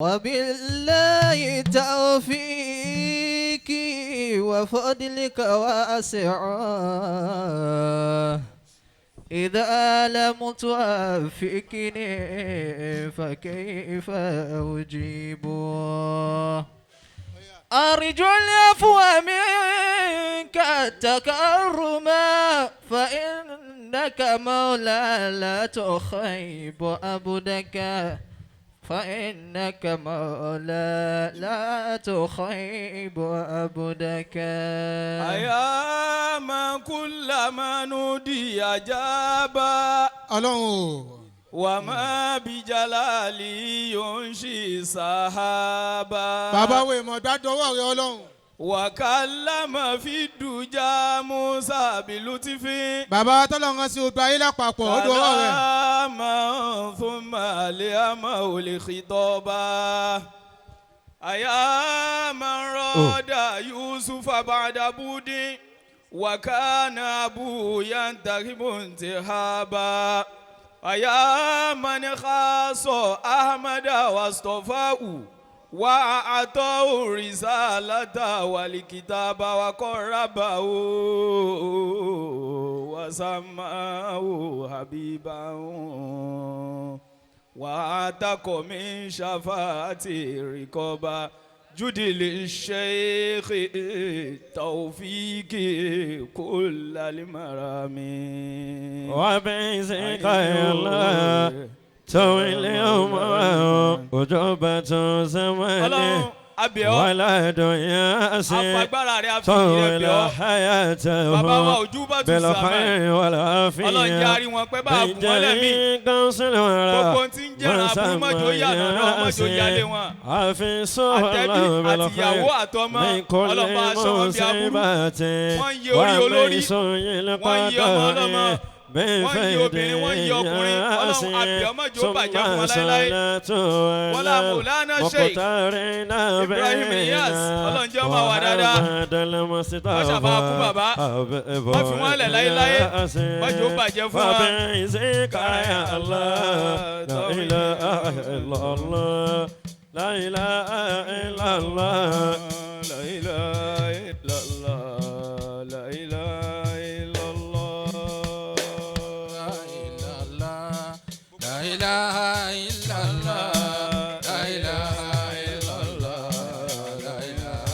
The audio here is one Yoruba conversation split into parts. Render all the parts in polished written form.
وبالله توفيقي وفضلك واسع، إذا لم توفقني فكيف أجيب؟ أرجو العفو منك تكرما، فإنك مولا لا تخيب عبدك، فإنك مولا لا تخيب عبدك. أيا من كلما نودي أجابا Ọlọ́run o. وما بجلالي ينشي سحابا. Bàbá wo ìmọ̀ gbàdọ̀wọ́ rẹ Ọlọ́run. وكلم في الدجى موسى بلطف. Bàbá tọ́lọ́run sí odò ayé lápapọ̀, ó dọwọ́ rẹ. كلاما ثم لأمه الخطابا. أيا من راد يوسف بعد بود وكان أبوه ينتهب انتهابا. أيا من خاص أحمد واصطفاه وأعطاه الرسالة والكتاب وقربه وسماه حبيبا وأعتق من شفاعة رقابا. جد للشيخ توفيق كل المرام. وبعزك يا الله طويل اليوم وجوبة زمانه. Ọlọ́run abẹ́ ọ. ولا دنيا Afagbára rẹ̀ àfi ìrẹ́ طول bẹ̀ ọ́. حياته Bàbá wa ojú bá tún sàmà. بالخير والعافية. Ọlọ́run jẹ́ àrí wọn pẹ́, bá a bù wọ́n lẹ́mí. Gbogbo ohun tí ń jẹ́ran aburú mọ́jọ yànnà náà mọ́jọ yálé wọn. Àtẹ̀bí àtìyàwó àtọmọ, Ọlọ́run bá aṣọ wọn bí aburú. Wọ́n ń yẹ orí olórí, wọ́n ń yẹ ọmọ ọlọ́mọ, wọ́n ń yẹ obìnrin, wọ́n ń yẹ ọkùnrin. Ọlọ́run àbẹ̀ ọ́, mọ́jọ ó bàjẹ́ fún wọn láéláé. Wọ́lá Mọ̀lánà Sheikh Ibrahim Niyas, Ọlọ́run jẹ́ ọmọ wa dáadáa. Wọ́n ṣàbá kú bàbá. Wọ́n fi wọ́n lẹ̀ láéláé. Mọ́jọ ó bàjẹ́ fún wa. وبعزك يا الله، لا إله إلا الله، لا إله إلا الله. لا إله إلا الله، لا إله إلا الله. لا إله إلا الله، لا إله إلا الله، لا إله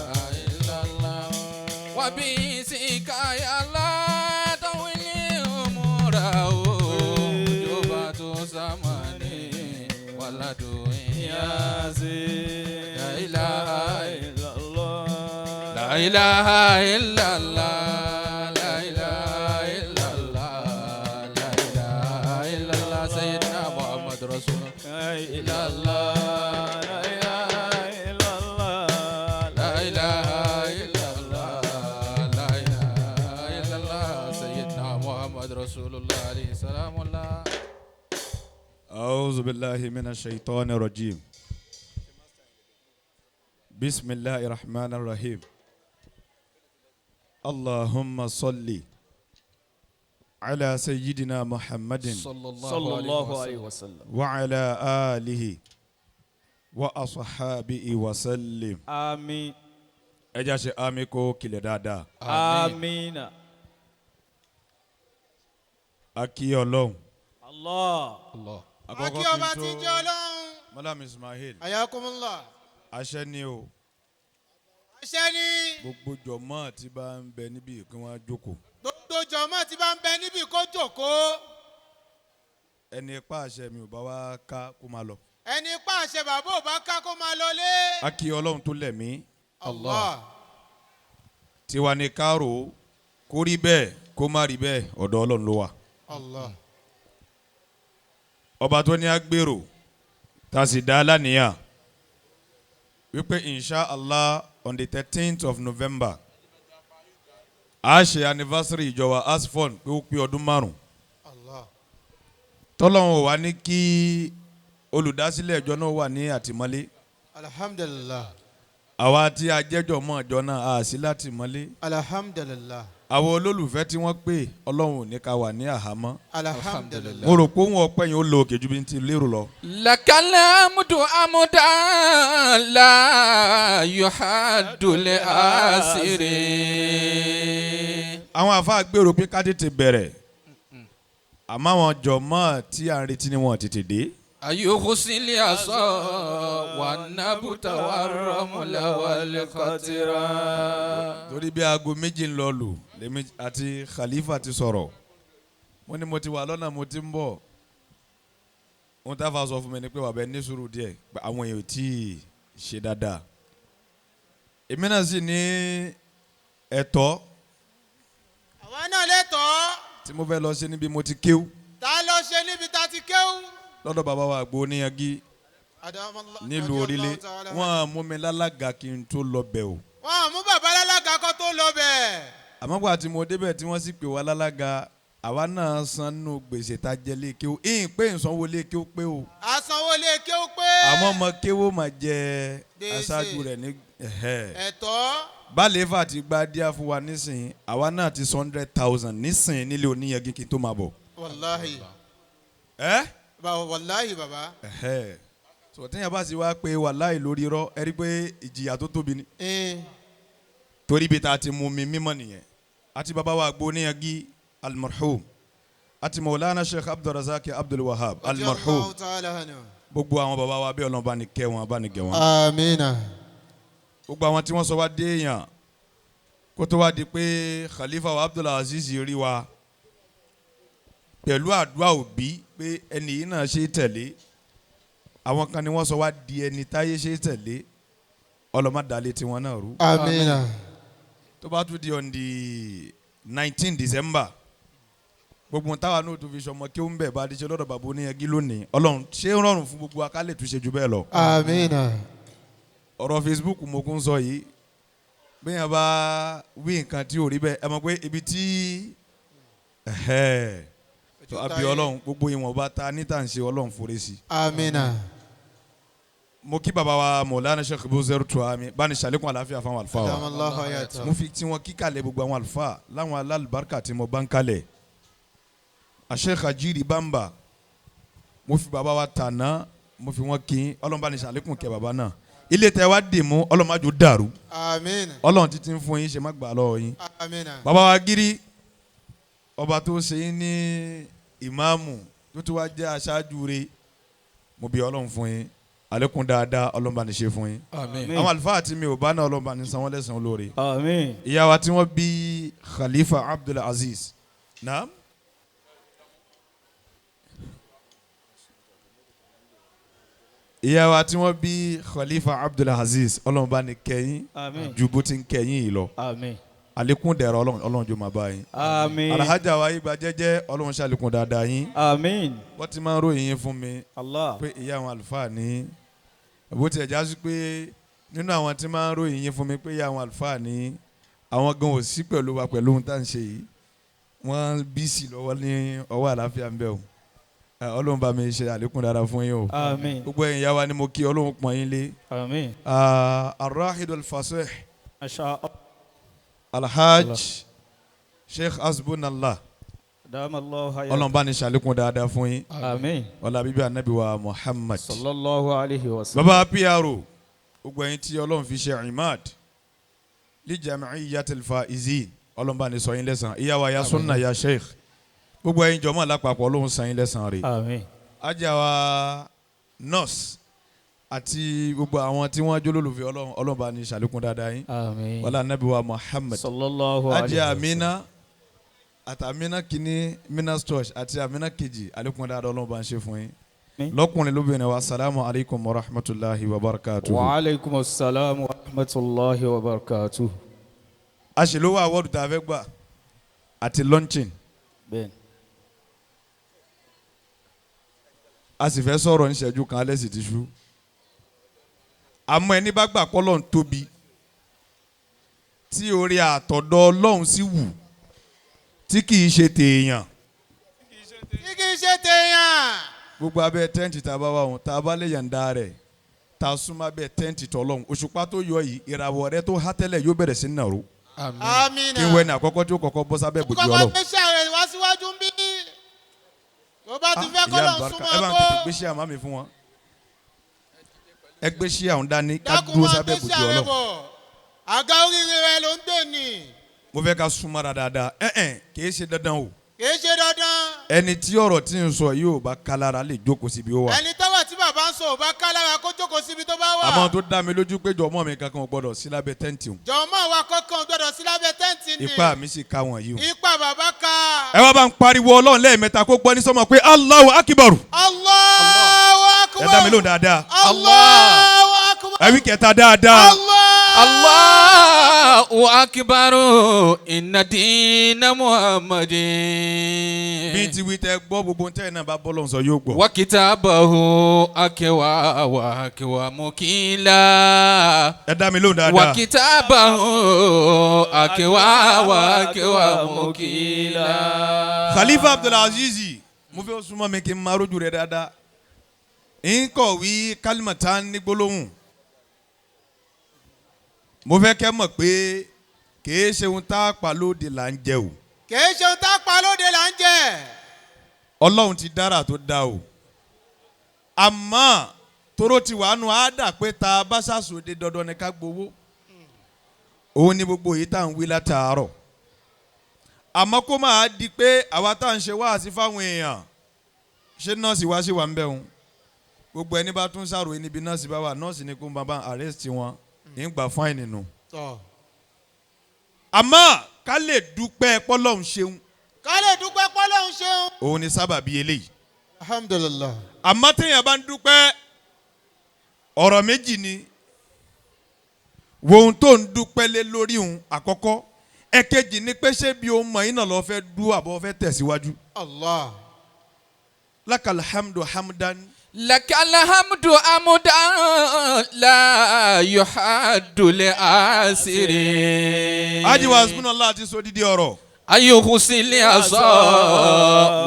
إلا الله. وبئسك يا الله طول أموره جوبة زماني ولا دنيا. لا إله إلا الله. لا إله إلا الله، لا إله إلا الله، لا إله إلا الله، سيدنا محمد رسول لا إلا الله. لا إله إلا الله. لا إله إلا الله، لا إله إلا الله، سيدنا محمد رسول الله عليه السلام الله. أعوذ بالله من الشيطان الرجيم. بسم الله الرحمن الرحيم. اللهم صل على سيدنا محمد صلى الله صلى الله عليه عليه وسلم. وسلم. وعلى آله وأصحابه وسلم. آمين. Ẹ jẹ́ ṣe àmín kó kilẹ̀ dáadáa. آمين. A kí Ọlọ́run. الله. الله. Àkọ́kọ́ Akí kí n ọba tó tí ń jẹ́ Ọlọ́run. Mọ́lám Ismail. Ayakumullah. Àṣẹ ni o. Àṣẹ ni. Gbogbo jọmọ́ tí bá ń bẹ níbí kí wọ́n jókòó. Gbogbo jọmọ́ tí bá ń bẹ níbí kó jókòó. Ẹni ipá àṣẹ mi ò bá wá ká kó máa lọ. Ẹni ipá àṣẹ bàbá ò bá ká kó máa lọlé. A kí Ọlọ́run tó lẹ̀mí. Allah. Tiwa ni káàró kó rí bẹ́ẹ̀ kó má rí bẹ́ẹ̀, ọ̀dọ̀ Ọlọ́run ló wà. Allah. Ọba tó ní agbèrò tá a sì dá lánìyàn wípé insha Allah on the 13th of November a ṣe anniversary ìjọ wa ASFON pé ó pé ọdún 5. Allah. Tọ́lọ́run ò wá ní kí olùdásílẹ̀ ìjọ náà wà ní àtìmọ́lé. Alhamdulillah. Àwa tí a jẹ́jọ́ mọ́ ìjọ náà a sí látìmọ́lé. Alhamdulillah. Àwọn olólùfẹ́ tí wọ́n pè Ọlọ́run ò ní ká wà ní àhámọ́. Alhamdulillah. Mo rò pé òun ọpẹ́ yẹn ó lo òkè ju bí n ti lérò lọ. Lakal hamdu amdan la yuhaddu li asiri. Àwọn àfáà gbèrò pé ká tètè bẹ̀rẹ̀, àmọ́ àwọn jọ̀mọ́ tí à ń retí ni wọ́n tètè dé. Ayukhsili asa wa nabuta wa ramla wal qatira. Torí bí aago 2 ń lọ lù lèmi àti Khalifa ti sọ̀rọ̀, mo ní mo ti wà lọ́nà, mo ti ń bọ̀. Ohun tá a fa sọ fún mi ni pé wà bẹ́ẹ̀ ní sùúrù díẹ̀, pé àwọn èèyàn ò tí ì ṣe dáadáa. Èmi náà sì ní ẹ̀tọ́ Àwa náà lẹ́tọ̀ọ́. tí mo fẹ́ lọ ṣe níbi mo ti kéwú Tá a lọ ṣe níbi tá a ti kéwú. lọ́dọ̀ bàbá wa àgbo oníyangi nílùú Orílẹ̀. Wọ́n á mú mi lálága kí n tó lọ bẹ̀ o. Wọ́n mú bàbá lálága kó tó lọ bẹ̀. Àmọ́ gbà tí mo débẹ̀ tí wọ́n sì pè wá lálága, àwa náà san nù gbèsè tá a jẹ lé kéwú. Ìyìn pé ìsanwó lé kéwú pé o. Àsanwó lé kéwú pé. Àmọ́ ọmọ kéwú máa jẹ aṣáájú rẹ̀ ní. Ẹ̀tọ́. Báléfà ti gba díà fún wa nísìnyí, àwa náà ti san 100,000 nísìnyí nílé oníyangi kí n tó máa bọ̀. Wàláhì. Ẹ́ Wàláhì bàbá. Sọ̀tẹ́yìn bá sì wá pé wàláhì lórí irọ́, ẹ rí pé ìjìyà tó tóbi ni. Torí bí ta ti mú mi mímọ́ nìyẹn. Àti bàbá wa àgbo oníyangi almarhum, àti Maulana Sheikh Abdulrazak Abdulwahab almarhum, gbogbo àwọn bàbá wa bí Ọlọ́run bá ní kẹ́ wọn, bá ní gẹ̀ wọn. Amina. Gbogbo àwọn tí wọ́n sọ wá dé èèyàn kó tó wá di pé Khalifa wa Abdulaziz rí wa pẹ̀lú àdúrà òbí pé ẹni yìí náà ṣe tẹ̀lé, àwọn kan ni wọ́n sọ wá di ẹni táyé ṣe tẹ̀lé, ọlọ́mọdàlẹ́ tiwọn náà rú. Amina. Tó bá tún di on the 19 December, gbogbo táwa náà tó fi sọmọ kí ó ń bẹ̀ bá a di ṣe lọ́dọ̀ bàbá oníyangi lónìí, Ọlọ́run ṣé ń rọrùn fún gbogbo wa ká lè tún ṣe ju bẹ́ẹ̀ lọ. Amina. Ọ̀rọ̀ Facebook mo kún sọ yìí, bẹ́ẹ̀ bá wí nǹkan tí ò rí bẹ́ẹ̀, ẹ mọ̀ pé ibi tí tó àbí Ọlọ́run gbogbo ìwọ̀nba ta níta ń ṣe Ọlọ́run forí sí. Amina. Mo kí bàbá wa Mọ̀lánà Sheikh Buzairu Tuami bá ní ṣàlékún àlàáfíà fáwọn àlùfáà wa. Mo fi tiwọn kíkàlẹ̀ gbogbo àwọn àlùfáà láwọn alálùbáríkà tí mo bá ń kalẹ̀. Sheikh Ajiri Bamba, mo fi bàbá wa tàná, mo fi wọn kí Ọlọ́run bá ní ṣàlékún kẹ́ bàbá náà. Ilé tẹ wá dì mú Ọlọ́run má jò dàrú. Àmín. Ọlọ́run títí ń fún yín ṣe má gbà lọ́wọ́ yín. Àmín. Bàbá wa Gírí, ọba tó ṣe yín ní ìmáàmù tó tún wá jẹ́ aṣáájú rẹ̀, mo bí Ọlọ́run fún yín, àlékún dáadáa Ọlọ́run bá ní ṣe fún yín. Àmín. Àwọn àlùfáà tí mi ò bá náà Ọlọ́run bá ní san wọ́n lẹ́san olóore. Àmín. Ìyá wa tí wọ́n bí Khalifa Abdul Aziz. Naam. Ìyá wa tí wọ́n bí Khalifa Abdul Aziz, Ọlọ́run bá ní kẹ́yìn ju bó ti ń kẹ́yìn yìí lọ. Àmín. Àlékún dẹ̀rọ Ọlọ́run jọ̀ọ́ máa bá yín. Àmín. Alhaja wa yìí gba jẹ́jẹ́, Ọlọ́run ṣàlékún dáadáa yín. Àmín. Wọ́n ti máa ń ròyìn yín fún mi. Allah. Pé ìyá àwọn àlùfáà ní bó tiẹ̀ já sí pé nínú àwọn tí máa ń ròyìn yín fún mi pé ìyá àwọn àlùfáà ní àwọn gan ò sí pẹ̀lú wa pẹ̀lú ohun tá à ń ṣe yìí, wọ́n bí sí lọ́wọ́ ní ọwọ́ àlàáfíà ń bẹ o. Ọlọ́run bá mi ṣe àlékún dára fún yín o. Àmín. Gbogbo ẹ̀yin ìyá wa ni mo kí, Ọlọ́run pọ́n yín lé. Àmín. Arahid al-Fasih Masha Alhaj Sheikh Hasbunallah, Ọlọ́run bá ní ṣàlékún dáadáa fún yín. Àmín. Ọlá bíbí anabi wa Muhammad sallallahu alayhi wa sallam. Baba PRO, gbogbo ẹ̀yin tí Ọlọ́run fi ṣe imad li jam'iyyatil faizin, Ọlọ́run bá ní sọ yín lẹ́san. Ìyá wa ya sunna ya Sheikh, gbogbo ẹ̀yin jọmọ lápapọ̀ Ọlọ́run san yín lẹ́san rẹ̀. Àmín. Ajá wa nurse àti gbogbo àwọn tí wọ́n jólólùfẹ́ Ọlọ́run, Ọlọ́run bá ní ṣàlékún dáadáa yín. Àmín. Wàlá anabi wa Muhammad sallallahu alayhi wa ajá sallam. Amina àti Amina kìíní Minas Church àti Amina kejì, àlékún dáadáa Ọlọ́run bá ń ṣe fún yín. Lọ́kùnrin lóbìnrin wa, salamu alaykum wa rahmatulahi wa barakatuhu. Wa alaykum salam wa rahmatulahi wa barakatuhu. A ṣe lówó àwọ̀dù tá a fẹ́ gbà àti launching. Bẹ́ẹ̀ni. A sì fẹ́ sọ̀rọ̀ níṣẹ́jú kan alẹ́ sì ti ṣú. Àmọ́ ẹni bá gbà pé Ọlọ́run tóbi tí orí àtọ̀dọ̀ Ọlọ́run sì wù tí kì í ṣe tèèyàn. Tí kì í ṣe tèèyàn. Gbogbo abẹ́ tẹ́ǹtì tá a bá wà wọn, tá a bá lè yàǹda rẹ̀, tá a súnmọ́ abẹ́ tẹ́ǹtì tọ́lọ́run, òṣùpá tó yọ yìí, ìràwọ̀ rẹ̀ tó há tẹ́lẹ̀ yóò bẹ̀rẹ̀ sí nàró. Àmín. Kí n wẹ́ni àkọ́kọ́ tí ó kọ́kọ́ bọ́ sábẹ́ bòjú Kọ́kọ́ Ọlọ́run. gbéṣẹ́ rẹ̀ wá síwájú ń bí. Tó bá ti fẹ́ Ìyá kọ́lọ̀ ń àlùbáríkà, súnmọ́ ẹ bá ń tó. tètè gbéṣẹ́ àmá mi fún wọn. Ẹ gbéṣẹ́ àwọn dání ká Dákun dúró máa sábẹ́ bòjú gbéṣẹ́ rẹ̀ Ọlọ́run. bọ̀. Àga oríire rẹ̀ ló ń dè ní. Mo fẹ́ ká súnmọ́ra dáadáa. Ẹ̀ẹ́n kì í ṣe dandan o. Kì í ṣe dandan. Ẹni tí ọ̀rọ̀ tí ń sọ yóò bá kálára lè jókòó síbi ó wà. Ẹni tọ́wọ̀ tí bàbá ń sọ ò bá ká lára kó jókòó síbi tó bá wà. Àmọ́ tó dá mi lójú pé jọ̀mọ́ mi kankan ò gbọ́dọ̀ sí lábẹ́ tẹ́ǹtì o. Jọ̀mọ́ wa kọ́kàn gbọ́dọ̀ sí lábẹ́ tẹ́ǹtì ni. Ipá mi sì ká wọn yìí o. Ipa bàbá ká. Ẹ wá bá ń pariwo Ọlọ́run lẹ́ẹ̀mẹ́ta kó gbọ́ ní sọ́mọ pé Allahu Akbar. Allahu Akbar. Ẹ dá mi lóhùn dáadáa. Allahu Akbar. Ẹ wí kẹta dáadáa. Allah. Allahu akbar inna dina Muhammadin. Bí ti wí tẹ gbọ́ gbogbo tẹ́ ẹ̀ náà bá bọ́lọ̀ sọ yóò gbọ́. Wa kitabahu akwa wa akwa mukila. Ẹ dá mi lóhùn dáadáa. Wa kitabahu akwa wa akwa mukila. Khalifa Abdulaziz, mo fẹ́ súnmọ́ mi kí n máa rójú rẹ̀ dáadáa. N kọ̀ wí kálímọ̀tà ní gbólóhùn. Mo fẹ́ kẹ́ mọ̀ pé kìí ṣe ohun tá a pa lóde là ń jẹ o. Kì í ṣe ohun tá a pa lóde là ń jẹ. Ọlọ́run ti dára tó dá o. Àmọ́ toró ti wà nù á dà pé tá a bá ṣàṣòde dandan ni ká gbowó. Òun ni gbogbo èyí tá à ń wí látàárọ̀. Àmọ́ kó máa di pé àwa tá à ń ṣe wáàsí fáwọn èèyàn ṣé nọ́ọ̀sì wá sí wà ń bẹ̀ òun. Gbogbo ẹni bá tún ṣàròyé níbi nọ́ọ̀sì bá wà nọ́ọ̀sì ni kó máa bá arrest wọn ní gbà fáìnì nù. Tọ́. Àmọ́ ká lè dúpẹ́ pọ́lọ́hún ṣeun. Ká lè dúpẹ́ pọ́lọ́hún ṣeun. Òun ni sábàbí eléyìí. Alhamdulillah. Àmọ́ téèyàn bá ń dúpẹ́ ọ̀rọ̀ méjì ni wo ohun tó ń dúpẹ́ lé lórí òun àkọ́kọ́ ẹ̀kejì ni pé ṣé bí òun mọ̀ iná lọ fẹ́ dú àbọ̀ fẹ́ tẹ̀síwájú. Allah. Lakal hamdu hamdan. Lakal hamdu amdan la yuhaddu li asiri. Ajiwa hasbunallah ti sọ dídí ọ̀rọ̀. Ayuhusili asọ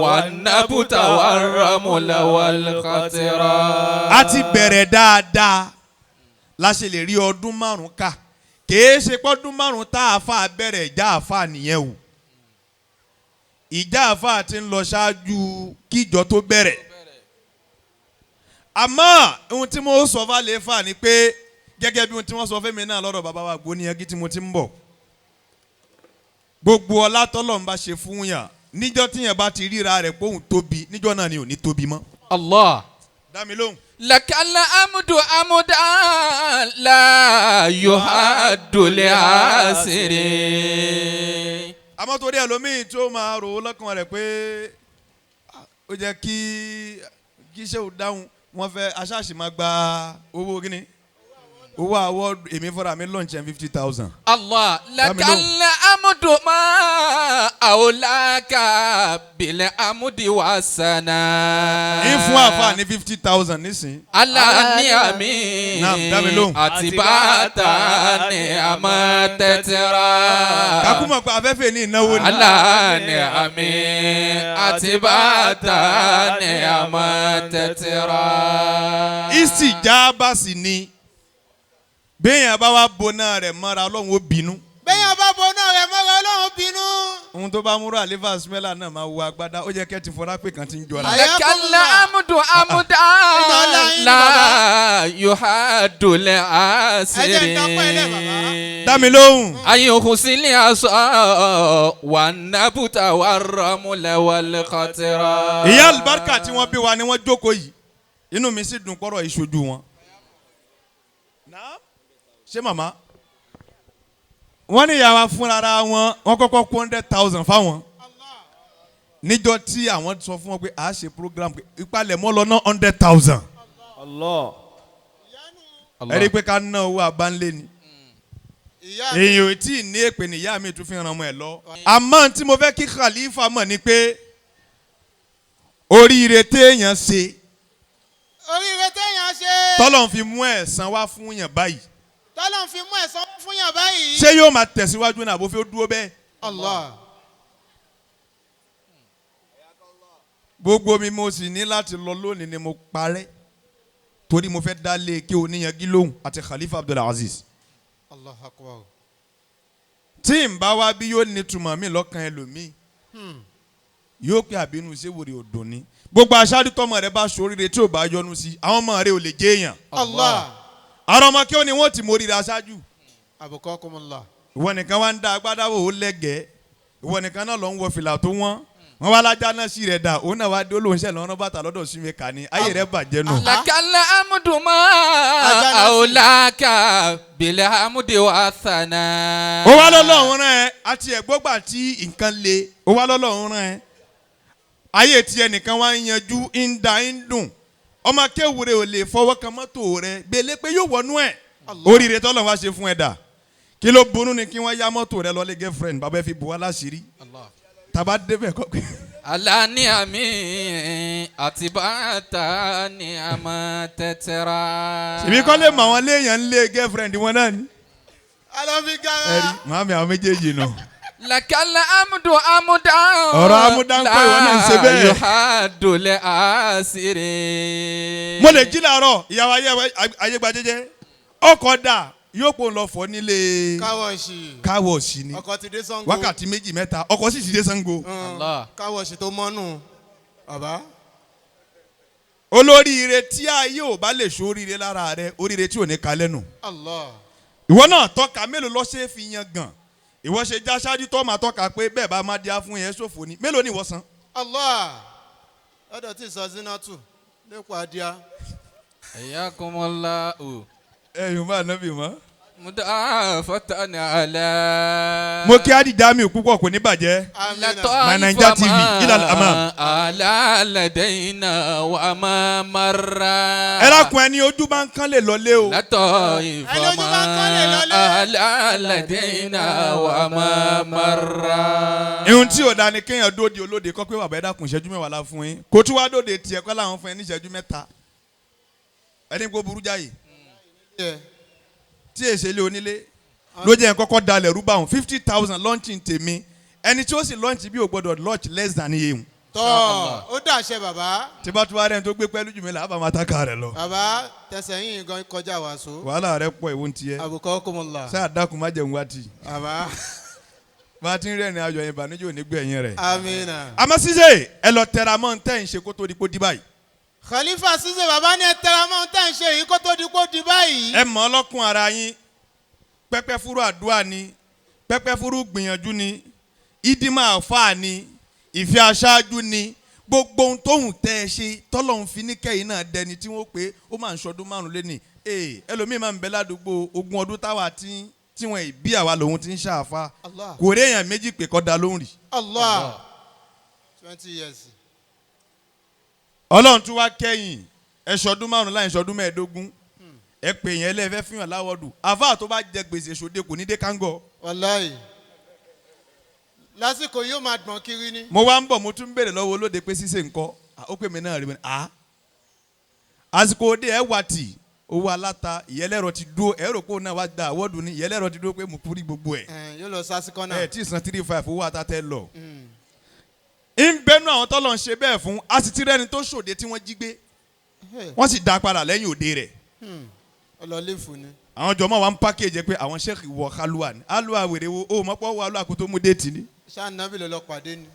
wa nabuta wa ramula wal qatira. A ti bẹ̀rẹ̀ dáadáa la ṣe lè rí ọdún márùn-ún ká kìí ṣe pọ́dún márùn-ún tá a fà bẹ̀rẹ̀ ìjà àfà nìyẹn o. Ìjà àfà ti ń lọ ṣáájú kíjọ tó bẹ̀rẹ̀. Àmọ́ ohun tí mo sọ fálẹ̀ fà ni pé gẹ́gẹ́ bí ohun tí wọ́n sọ fẹ́mi náà lọ́dọ̀ bàbá wa Gbóníyangí tí mo ti ń bọ̀. Gbogbo ọlá tọ́lọ́run bá ṣe fún yàn níjọ́ tíyàn bá ti ríra rẹ̀ póhùn tóbi níjọ́ náà ni ò ní tóbi mọ́. Allah. Dá mi lóhùn. Lakal hamdu amdan la yuhaddu li asiri. Àmọ́ torí ẹlòmíì tó máa rò ó lọ́kàn rẹ̀ pé ó jẹ́ kí iṣẹ́ ò dáhùn wọ́n fẹ́ aṣáàṣì máa gba owó kíni owó àwọ̀ èmi fúnra mi lunch and 50,000. Allah lakal hamdu ma awlaka bil amdi wa sana. Ń fún àfa ní 50,000 nísìn. Ala ní àmì Naam, dá mi lóhùn. àti bàtà ní àmọ́ tẹ́tẹ́ra. Kakúmọ̀ pé afẹ́fẹ́ ní ìnáwó ni. Ala ní àmì àti bàtà ní àmọ́ tẹ́tẹ́ra. Ìsìjábà sì ni béèyàn bá wá boná rẹ̀ mọ́ra Ọlọ́run ó bínú. Béèyàn bá boná rẹ̀ mọ́ra Ọlọ́run bínú. Ohun tó bá múra àlefa smela náà máa wo agbádá ó jẹ́ kẹ́ ti fọra pé kan ti ń jọra. Lakal hamdu amdan la yuhaddu li asiri. Dá mi lóhùn. Ayuhusili aṣọ wa nabuta wa ramula wal qatira. Ìyá àlùbáríkà tí wọ́n bí wa ni wọ́n jókòó yìí inú mi sì dùn pọ́rọ̀ ìṣojú wọn. Ṣé màmá wọ́n ní ìyá wa fúnra wọn wọ́n kọ́kọ́ kó 100,000 fáwọn níjọ́ tí àwọn sọ fún wọn pé a ṣe program ìpalẹ̀mọ́ lọ ná 100,000. Allah. Ẹ rí i pé ká ná owó abánlé ni èyàn ò tí ì ní èpè ní ìyá mi tún fi ràn ọmọ ẹ lọ. Àmọ́ tí mo fẹ́ kí Khalifa mọ̀ ni pé oríire téèyàn ṣe Oríire téèyàn ṣe. tọ́lọ́run fi mú ẹ̀san wá fún yàn báyìí. Tọ́lọ́run fi mú ẹ̀san fún yàn báyìí. Ṣé yóò máa tẹ̀síwájú náà àbó fẹ́ dúró bẹ́ẹ̀? Allah. Gbogbo mi mo sì ní láti lọ lónìí ni mo parẹ́ torí mo fẹ́ dá lé kí oníyanjú lóhùn àti Khalifa Abdulaziz. Allahu Akbar. Tí n bá wá bí yóò nítumọ̀ mi lọ́kàn ẹlòmíì yóò pé àbínú séwòrè òdùn ni. Gbogbo aṣáájú tọmọ rẹ bá ṣoríire tí ò bá yọnu sí àwọn ọmọ rẹ ò lè jẹ èèyàn. Allah. Àrọ ọmọ kí ó ní wọn ti móríire aṣáájú. Abukakumullah. Ìwọ nìkan wá ń da agbádá wò ó lẹ́gẹ̀ẹ́. Ìwọ nìkan náà lọ ń wọ fìlà tó wọ́n. Wọ́n wá lájà náà sí rẹ̀ dà òun náà wá dé olóhùn sẹ́lẹ̀ ọ̀rọ̀ bàtà lọ́dọ̀ sí mi kà ní ayé rẹ̀ bàjẹ́ nù. Lakala amudu ma Ajá náà sí. awolaka bile amudi wa sana. Ó wá lọ́lọ́run rán ẹ àti ẹ̀gbọ́gbà tí nǹkan le ó wá lọ́lọ́run rán ẹ. Ayé tí ẹnìkan wá ń yanjú ń da ń dùn ọmọ akéwìrè ò lè fọwọ́ kan mọ́tò rẹ gbélé pé yóò wọnú ẹ̀ oríire tọ́lọ̀ wá ṣe fún ẹ dà kí ló burú ni kí wọ́n yá mọ́tò rẹ lọ́lé girlfriend bàbá ẹ fi bù wá láṣìírí tàbá débẹ̀ kọ́ pé Ala ni ami àti bàtà ni a máa tẹ̀tẹ̀ra. èmi kọ́ lè mọ àwọn léèyàn ń lé girlfriend wọn náà ni. Alọ́fi Ẹ̀rí gara. màámi àwọn méjèèjì nù. Lakala amudu amuda. Ọ̀rọ̀ amuda ń kọ́ ìwọ náà ń ṣe bẹ́ẹ̀. Yóò dùlẹ̀ àṣírí. Mo lè jí làárọ̀ ìyàwó ayégbà jẹ́jẹ́ ọkọ̀ dà yóò pò ń lọ fọ́ nílé Káwọ̀ṣì. káwọ̀ọ̀sì ni Ọkọ̀ ti dé Sango. wákàtí méjì mẹ́ta ọkọ̀ sì ti dé Sango. Allah. Káwọ̀ṣì tó mọ́nù. Bàbá. Olóríire tí ayé ò bá lè ṣoríire lára rẹ oríire tí ò ní kalẹ́ nù. Allah. Ìwọ náà tọ́ka mélòó lọ ṣe é fi yan gàn ìwọ ṣe já ṣáájú tó máa tọ́ka pé bẹ́ẹ̀ bá máa di á fún yẹn ṣòfò ni mélòó ni ìwọ san. Allah. Lọ́dọ̀ tí sọ Zinatu. Lẹ́kọ̀ọ́ adìẹ. Ayakumullahu. Ẹ yóò bá ànábì mọ́. Mudafatan ala. Mo kí Adi Jamiu púpọ̀ kò ní bàjẹ́. Amina. My Naija TV, ilal amam. Ala ladaina wa ma marra. Ẹ lákun ẹni ojú bá ń kán lè lọlé o. Látọ̀ Ẹni ojú bá ń kán lè ìfọ̀mọ́ lọlé. ala ladaina wa ma marra. Ihun tí ò da ni kéèyàn dóde olóde kọ́ pé bàbá ẹ dákun ìṣẹ́jú mẹ́wàá la fún yín kó tún wá dóde tiẹ̀ kọ́ làwọn fún ẹ ní ìṣẹ́jú mẹ́ta ẹni kó burú jáyè Yeah. tí èsè lé onílé ló jẹ́ kọ́kọ́ dalẹ̀ rúbà hùn 50,000 launching tèmi ẹni tí ó sì launch bí ò gbọ́dọ̀ launch less than iye hùn Tọ́ ó dàṣẹ bàbá. tí bá tún wá rẹ̀ tó gbé pẹ́lú jù mí là á bá máa taka rẹ̀ lọ Bàbá tẹsẹ̀ yín gan kọjá wàásù. wàhálà rẹ̀ pọ̀ ìwọ́n tiẹ̀ Abukakumullah. sáà dákun má jẹun wá tì Bàbá. bá a ti ń rẹ́rìn ayọ̀ yẹn ìbànújẹ́ ò ní gbẹ̀yìn rẹ̀ Amina. àmọ́ ṣíṣe ẹ lọ tẹra mọ́ ń tẹ́ ń ṣe kó tó di kó di báyìí Khalifa Ṣíṣe bàbá ní ẹ tẹra mọ́ ohun tá à ń ṣe yìí kó tó di kó di báyìí. Ẹ mọ̀ ọlọ́kùn ara yín pẹ́pẹ́ fúru àdúrà ni pẹ́pẹ́ fúru gbìyànjú ni ìdímọ̀ àfáà ni ìfẹ́ aṣáájú ni gbogbo ohun tóhùn tẹ́ ẹ ṣe tọ́lọ́hún fi ní kẹ́yìn náà dẹni tí wọ́n pé ó máa ń ṣọdún márùn lẹ́nì ee ẹlòmíín máa ń bẹ ládùúgbò ogún ọdún táwa tí tí wọ́n ìbí àwa lòun ti ń ṣàfà Allah. kò rí èèyàn méjì pé kọ́ da lóhùn rí. Allah. 20 years. Ọlọ́run tún wá kẹ́yìn ẹ ṣọdún márùn láì ṣọdún 25 ẹ pè yẹn lẹ́ẹ̀fẹ́ fihàn láwọ́dù àfáà tó bá jẹ gbèsè ṣòde kò ní dé kángọ̀. Wàláyì. Lásìkò yóò máa gbọ̀n kiri ni. Mo wá ń bọ̀ mo tún béèrè lọ́wọ́ olóde pé ṣíṣe nǹkan ó pè mí náà rí mi ní à. Àsìkò òde ẹ wà tì owó aláta ìyẹlẹ́rọ ti dúró ẹ rò pé òun náà wá gba àwọ́dù ni ìyẹlẹ́rọ ti dúró pé mo kúrí gbogbo ẹ̀. Ẹ̀, Yóò lọ sásìkò náà. Ẹ tí ì san 3,500 owó ata tẹ lọ. Ń bẹnu àwọn tọ́lọ̀ ń ṣe bẹ́ẹ̀ fún a sì ti rẹ́ni tó ṣòde tí wọ́n jí gbé wọ́n sì dá padà lẹ́yìn òde rẹ̀. Ọlọ́lẹ́fù ni. Àwọn jọmọ wa ń pákéjì pé àwọn sẹ́ẹ̀kì wọ kálúwà ni alúwà wèrè wo ó mọ́pọ́ wọ alúwà kó tó mú déètì ni. Ṣáà nábì ló lọ pàdé ni.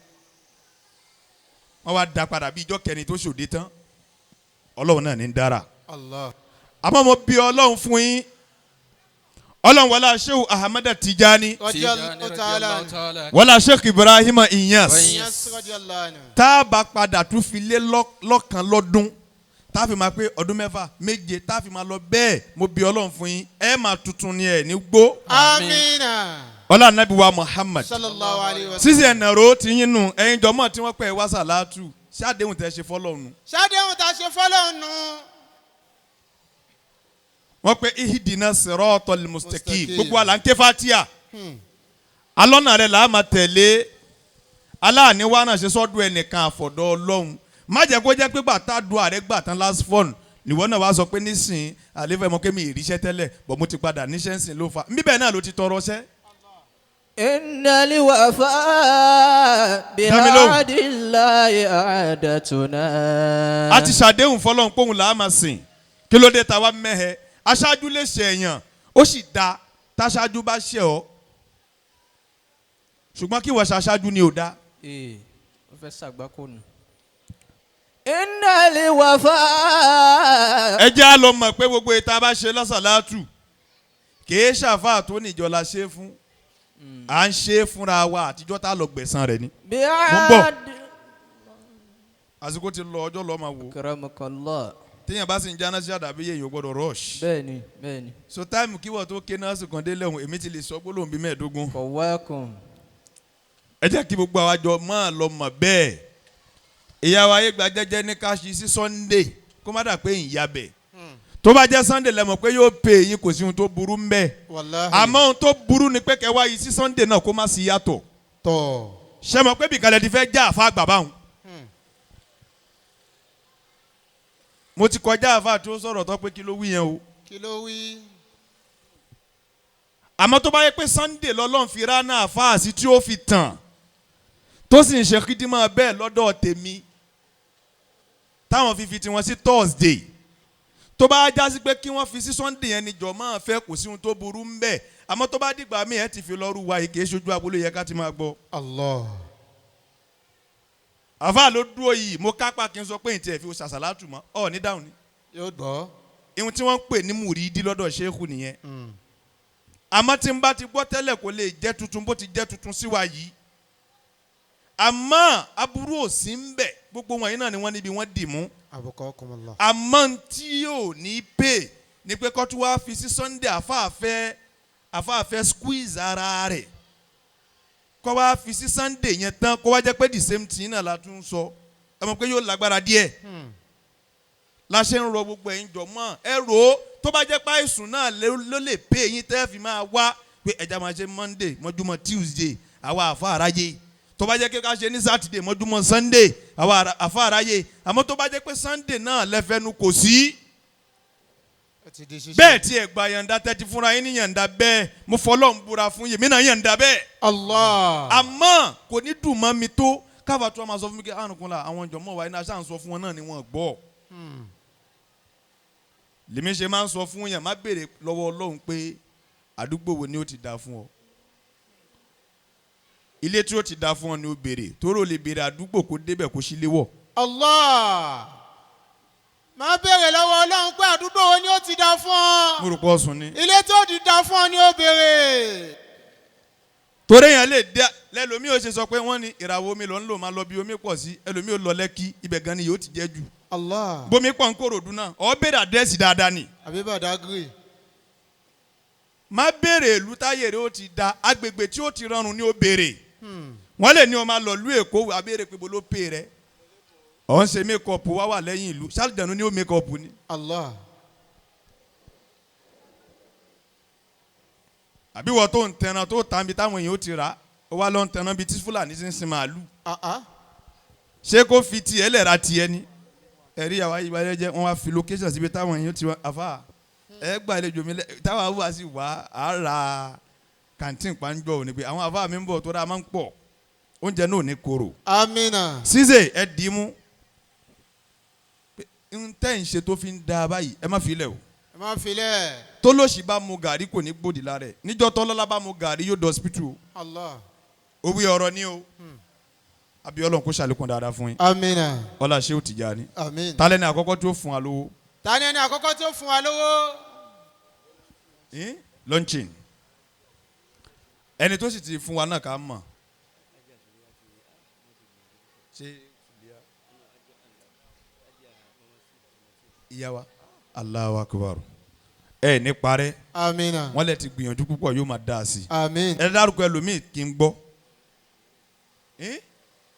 Wọ́n wá dá padà bí ijọ́ kẹrin tó ṣòde tán Ọlọ́run náà ní ń dára. Allah. Àmọ́ mo bí Ọlọ́run fún yín Ọlọ́run wọlá Shehu Ahmada Tijani Radiyallahu ta'ala anhu. wọlá Sheikh Ibrahim Inyas Inyas radiyallahu anhu. tá a bá padà tún fi lé lọ́kàn lọ́dún tá a fi máa pé ọdún mẹ́fà méje tá a fi máa lọ bẹ́ẹ̀ mo bí Ọlọ́run fún yín ẹ máa tuntun ni ẹ ní gbó Amina. ọlá anabi wa Muhammad Sallallahu alayhi wa sallam. sísè ẹ̀nàró ti yín nù ẹ̀yin jọmọ́ tí wọ́n pẹ́ wá sàlátù ṣáàdéhùn tẹ́ ṣe fọ́lọ́run Ṣádéhùn tá a ṣe fọ́lọ́hún nù. wọ́n pẹ́ ihidina siratal mustaqim Mustaqim. gbogbo àlà ń ké fatia alọ́nà rẹ̀ là á máa tẹ̀lé aláàní wa náà ṣe sọ́dọ̀ ẹnìkan àfọ̀dọ̀ Ọlọ́run má jẹ́ kó jẹ́ pé gbàtà du ààrẹ gbà tán last phone níwọ náà wàá sọ pé nísìn àlefa ẹ̀mọ́ kémi ìríṣẹ́ tẹ́lẹ̀ bọ̀ mo ti padà níṣẹ́ ńsìn ló fa níbẹ̀ náà ló ti tọrọ ṣẹ́. إن الوفاء Dámi lóhùn. بعهد الله عادتنا A ti ṣàdéhùn fọlọ́run póun là á máa sìn kí ló dé ta wá mẹ́hẹ aṣáájú lè ṣe èèyàn ó sì da táṣáájú bá ṣe ọ́ Ṣùgbọ́n kí wọ́n ṣaṣáájú ni ò dá. Ee, ó fẹ́ ṣàgbákò nù. Innal wafa. Ẹ jẹ́ á lọ mọ̀ pé gbogbo ìta bá ṣe lọ́sàlátù kìí ṣàfáà tó níjọ la ṣe fún, à ń ṣe fúnra wa àtijọ́ tá a lọ gbẹ̀san rẹ̀ ni. Bí Mo ń bọ̀. Àsìkò ti lọ, ọjọ́ lọ́ọ́ máa wò. Akramakallah. Téèyàn bá sì ń jáná sí àdàbí yẹn, yóò gbọ́dọ̀ rush. Bẹ́ẹ̀ni, bẹ́ẹ̀ni. So táìmù kí wọ́n tó ké náà sì kàn dé lẹ́hùn, èmi ti lè sọ gbólóhùn bíi 15. Kọ̀wákùn. Ẹ jẹ́ kí gbogbo àwa jọ máa lọ mọ̀ bẹ́ẹ̀. Ìyá wa ayé gba jẹ́jẹ́ ní ká ṣí sí Sunday kó má dà pé ìyá bẹ̀. Tó bá jẹ́ Sunday lẹ́mọ̀ pé yóò pè yín, kò sí ohun tó burú ń bẹ̀. Wàláhì. Àmọ́ ohun tó burú ni pé kẹwàá yìí sí Sunday náà kó má sí yàtọ̀. Tọ̀. Ṣé mọ̀ pé bìkalẹ̀ ti fẹ́ já àfa àgbà báwọn. Mo ti kọjá àfa tó sọ̀rọ̀ tó pé kí ló wí yẹn o. Kí ló wí? Àmọ́ tó bá yẹ pé Sunday lọ́lọ́run fi ránà àfa àti tí ó fi tàn tó sì ń ṣe kídímọ̀ bẹ́ẹ̀ lọ́dọ̀ tèmi táwọn fi tiwọn sí Thursday, tó bá já sí pé kí wọ́n fi sí Sunday yẹn ni jọ máa fẹ́, kò sí ohun tó burú ń bẹ̀. Àmọ́ tó bá dìgbà míì ẹ̀ ti fi lọ́rù wa èké ṣojú agbolé yẹ ká ti máa gbọ́. Allah. Àfa ló dúró yìí, mo kápá kí n sọ pé ìtì ẹ̀ fi ṣàṣàlátù mọ́ ọ ní dáhùn ni. Yóò gbọ́. Ihun tí wọ́n ń pè ní mùrídí lọ́dọ̀ ṣéhù nìyẹn. Àmọ́ tí n bá ti gbọ́ tẹ́lẹ̀ kò lè jẹ́ tuntun bó ti jẹ́ tuntun sí wa yìí. Àmọ́ aburú ò sí ń bẹ̀, gbogbo wọ̀nyí náà ni wọ́n níbi wọ́n dì mú. Abukakumullah. Àmọ́ tí yóò ní pè ní pé kọ́tù wá fi sí Sunday, àfáàfẹ́ squeeze ara rẹ̀ kọ́ wá fi sí Sunday yẹn tán, kó wá jẹ́ pé the same thing náà la tún sọ. Ẹ mọ̀ pé yóò lágbára díẹ̀. La ṣe ń rọ gbogbo ẹ̀yin jọ mọ́ ẹ rò ó, tó bá jẹ́ pé àìsùn náà ló lè pè yín tẹ́ fi máa wá pé ẹja máa ṣe Monday mọ́júmọ́ Tuesday àwa àfa àráyé, tó bá jẹ́ pé ká ṣe ní Saturday mọ́júmọ́ Sunday àwa àfa àráyé. Àmọ́ tó bá jẹ́ pé Sunday náà lẹ́fẹ̀ẹ́nu kò sí. Ó ti di ṣíṣe. Bẹ́ẹ̀ tí ẹ gba yànda tẹ́tí fúnra yín ní yànda bẹ́ẹ̀, mo fọlọ́ ń búra fún yín, mí náà yànda bẹ́ẹ̀. Allah. Àmọ́ kò ní dùn mọ́ mi tó káfà tó a máa sọ fún mi kí àrùn kan la àwọn jọmọ́ wa iná aṣáà ń sọ fún wọn náà ni wọ́n gbọ́. Lèmi ṣe máa ń sọ fún yàn, má béèrè lọ́wọ́ Ọlọ́run pé àdúgbò wo ni ó ti dáa fún ọ. Ilé tí ó ti dáa fún ọ ni ó béèrè, tóró lè béèrè àdúgbò kó débẹ̀ kó sí léwọ̀. Allah. Má béèrè lọ́wọ́ Ọlọ́run pé àdúgbò wo ni ó ti dá fún ọ. Mo rò pé ọ̀sùn ni. Ilé tí ó ti dá fún ọ ni ó béèrè. Torí èèyàn lè dé lẹ́lòmíì ó ṣe sọ pé wọ́n ní ìràwọ̀ omi lọ ń lò máa lọ bí omi pọ̀ sí, ẹlòmíì ó lọ Lẹ́kí, ibẹ̀ gan ni yóò ti jẹ́ jù. Allah. Bomi pọ̀ ń Kòròdú náà, ọ béèrè àdírẹ́sì dáadáa ni. Àbí Badagry. Má béèrè ìlú táyé rẹ̀ ó ti da, agbègbè tí ó ti rọrùn ni ó béèrè. Wọ́n lè ní o máa lọ ìlú Èkó, wà béèrè pé bolo pè rẹ̀. Ọ̀ ń ṣe mékọ̀pù wá wà lẹ́yìn ìlú, ṣáàlìdànù ni ó mékọ̀pù ni. Allah. Àbí wọ́n tó ń tẹran tó tàn bí táwọn èèyàn ó ti rà, ó wá lọ ń tẹran bí tí Fúlàní ti ń sin màálù. Ṣé kó fi tiẹ̀ lẹ̀ ra tiẹ̀ ni? Ẹ̀rí àwa yìí wáyé jẹ́ wọ́n wá fi location síbi táwọn èèyàn ti wá àfa. Ẹ gbà àlejò mi lẹ táwọn awúwà sì wá á ra kàntín pàǹjọ òní pé àwọn àfa mi ń bọ̀ tó dáa máa ń pọ̀, oúnjẹ náà ò ní korò. Amina. Ṣíṣe ẹ dì í mú. N tẹ́ ń ṣe tó fi ń da báyìí, ẹ má fi lẹ̀ o. Ẹ má fi lẹ̀. Tólóṣì bá mu gàrí kò ní gbòdì lára ẹ̀, níjọ́ tọ́lọ́lá bá mu gàrí yóò dọ̀sípítù o. Allah. Òwe ọ̀rọ̀ ni o. Àbí Ọlọ́run kó ṣàlékún dáadáa fún yín. Amina. Ọlá Ṣéhù Tìjàní. Amin. Tálẹ́ ní àkọ́kọ́ tí ó fún wa lówó. Ta ni ẹni àkọ́kọ́ tí ó fún wa lówó? Launching. Ẹni tó sì ti fún wa náà ká mọ̀. Ṣé ìyá wa? Allahu Akbar. Ẹ ní parẹ́. Amina. Wọ́n lè ti gbìyànjú púpọ̀, yóò máa dáa sí i. Amin. Ẹ dárúkọ ẹlòmíì kí n gbọ́.